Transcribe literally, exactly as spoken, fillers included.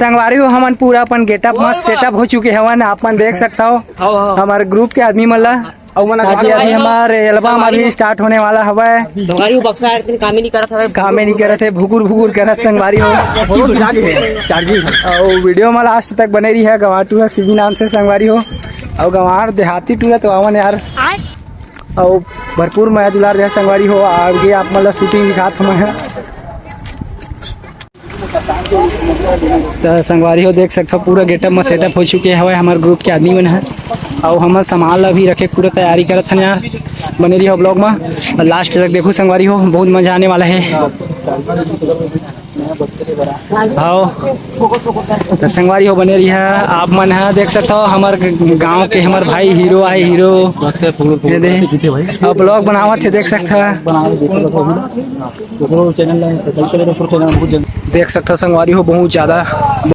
संगवारी हो, हमन पूरा अपन गेटअप मस्त सेटअप हो चुके हवन, आप मन देख सकत हो। हमर ग्रुप के आदमी मन ला। अउ मन ताकि अभी हमर एल्बम अभी स्टार्ट होने वाला हवय। संगवारी हो, बक्सा एक दिन कामे नहीं करत हवय। कामे नहीं करत हे, भुकुर भुकुर करत संगवारी हो। चार्जिंग। अउ वीडियो में लास्ट तक बने रही है, गंवार टू है सीजी नाम से संगवारी हो। अउ गंवार देहाती टू है तो आवन यार। अउ भरपूर मया दुलार दे संगवारी हो, आगे आप मन ला शूटिंग दिखात हवय। त संगवारी हो, देख सकथव पूरा गेटअप म सेटअप हो चुके हवय हमर ग्रुप के आदमी मन ह। अउ हमन सामान ला भी रखे के पूरा तैयारी करत हन यार। बने रहिहो ब्लॉग म, अउ लास्ट तक देखो संगवारी हो, बहुत मजा आने वाला है। हाव, त संगवारी हो, बने रहिहा। आप मन ह देख सकथव हमर गांव के हमर भाई हीरो आए, हीरो। ये दे, अब ब्लॉग बनावत हे, देख सकथव। ओकरो चैनल ला सब्सक्राइब करे, ओकरो चैनल बहुत जल्दी। देख सकथव संगवारी हो, बहुत ज्यादा